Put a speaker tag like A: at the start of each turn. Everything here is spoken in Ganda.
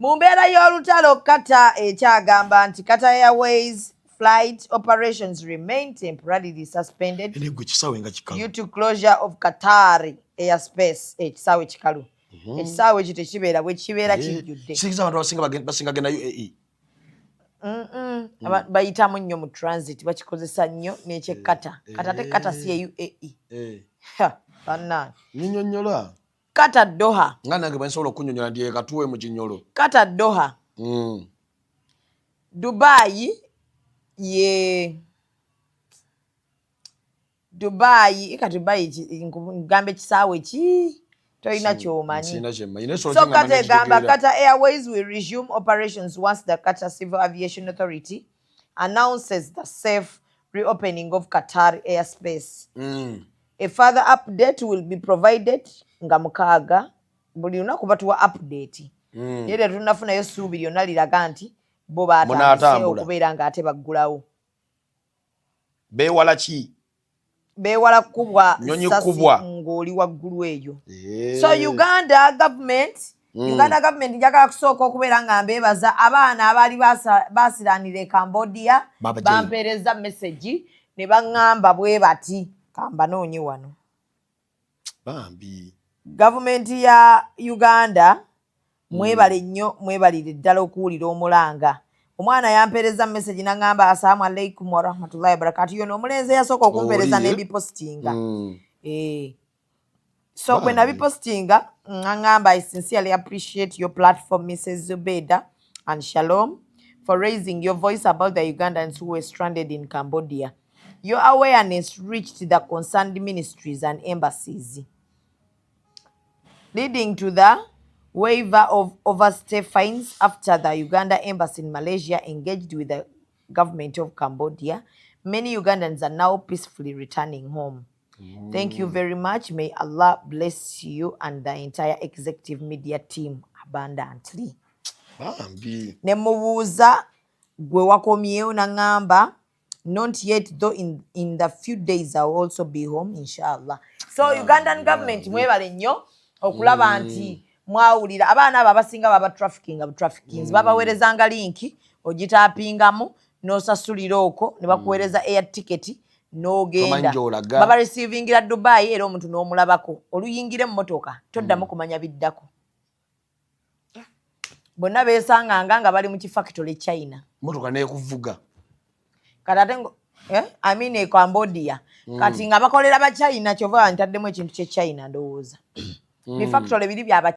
A: Mu mbeera y'olutalo, Qatar ekyagamba nti Qatar Airways flight operations remain temporarily suspended
B: Ene gwe, kisaawe nga kikalu.
A: due to closure of Qatar airspace. Ekisaawe kikalu, ekisaawe ekyo tekibeera bwe kibeera kijjudde.
B: Kisingiza abantu abasinga basinga genda UAE.
A: Bayitamu nnyo mu transit, bakikozesa nnyo n'ekyekata. Kati ate Qatar si ye UAE. Ha, bannange.
B: Nyinyonnyola.
A: Qatar Doha.
B: Nga nange bwe nsobola okunyonnyola nti ekatuwe mu kinyolo.
A: Qatar Doha. Dubai ye Dubai. Ka Dubai ngambe ekisaawe ki, tolina kyomanyi.
B: Sirina kyemmanyi, naye
A: So
B: sobola kingamba
A: Qatar egamba
B: nekitegeera.
A: Qatar Airways will resume operations once the Qatar Civil Aviation Authority announces the safe reopening of Qatar airspace. A further update will be provided nga 6. Buli lunaku batuwa update. Naye tetunnafunayo ssuubi lyonna liraga nti bo batandise
B: Munaatambula.
A: okubeera ng'ate baggulawo.
B: Beewala ki?
A: Beewala kukubwa
B: Nnyonyi
A: ssasi
B: kubwa.
A: ng'oli waggulu eyo. So Uganda government, Uganda government, njagala kusooka okubeera nga mbeebaza abaana abaali baasiranira e Cambodia.
B: Baba Jane.
A: Bampeereza message ne baŋŋamba bwe bati, kambanoonye wano.
B: Bambi.
A: Gavumenti ya Uganda, mwebale nnyo, mwebalire ddala okuwulira omulanga. Omwana yampeereza message naŋŋamba, "Assalamu alaikum warahmatullahi wabarakatu." Yono omulenzi eyasooka okumpeereza
B: Oli, eh?
A: n'ebipositinga. Eh. So bwe
B: Bambi.
A: nabipostinga, ŋŋamba, "I sincerely appreciate your platform, Mrs Zubeda and Shalom, for raising your voice about the Ugandans who were stranded in Cambodia. Your awareness reached the concerned ministries and embassies, leading to the waiver of overstay fines after the Uganda embassy in Malaysia engaged with the government of Cambodia. Many Ugandans are now peacefully returning home. Thank you very much. May Allah bless you and the entire executive media team abundantly."
B: Bambi.
A: Ne mubuuza, "Gwe wakomyewo?" Naŋŋamba, "Not yet, though in the few days I will also be home, inshallah." So Ugandan government, mwebale nnyo okulaba nti mwawulira abaana abo. Abasinga baba trafficking, traffickings babaweerezanga link, ogitaapingamu n'osasulira okwo ne bakuweereza air ticket n'ogenda.
B: Tomanyi gy'olaga.
A: Baba receivingira Dubai, era omuntu n'omulabako oluyingira emmotoka, toddamu kumanya biddako. Bonna beesanganga nga bali mu kifactory China.
B: Motoka nekuvuga.
A: Kati ate eh? I mean, e Cambodia. Kati nga bakolera ba China, kyova ntaddemu ekintu kye China, ndowooza bifactory biri byaba